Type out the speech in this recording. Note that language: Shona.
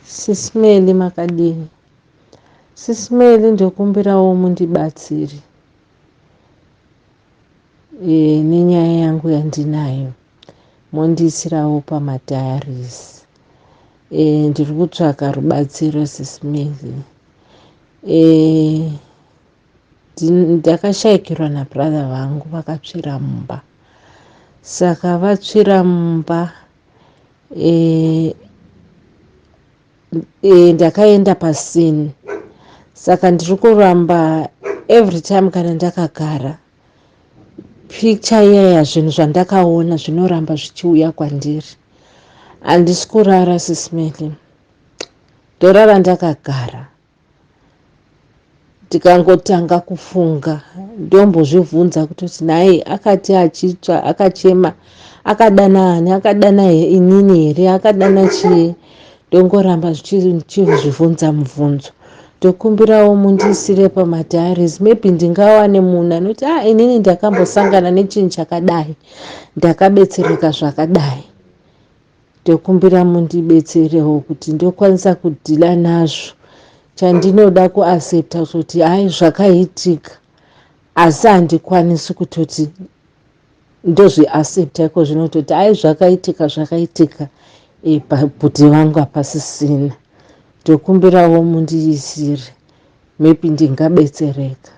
Sis Melly makadini? Sis Melly ndokumbirawo mundibatsire e, nenyaya yangu yandinayo mondiisirawo pamadiaries e, ndiri kutsvaka rubatsiro Sis Melly e, ndakashaikirwa nabrother vangu vakatsvira mumba saka vatsvira mumba e, e, ndakaenda pasini saka ndiri kuramba every time kana ndakagara picture iyaya zvinhu zvandakaona zvinoramba zvichiuya kwandiri handisi kurara Sis Melly ndorara ndakagara ndikangotanga kufunga ndombozvibvunza kutoti nhai akati achitsva akachema akadana ani akadana inini here akadana chii ndongoramba zvichizvibvunza mubvunzo ndokumbirawo mundiisire pamadiaries maybe ndingawane munhu anoti a ah, inini ndakambosangana nechinhu chakadai ndakabetsereka zvakadai ndokumbira mundibetserewo kuti ndokwanisa kudeala nazvo chandinoda kuaccepta kuti hai zvakaitika asi handikwanisi kutoti ndozviaccepta iko zvino kutoti hai zvakaitika zvakaitika e, bhudhi vangu hapasisina ndokumbirawo mundiisire maybe ndingabetsereka.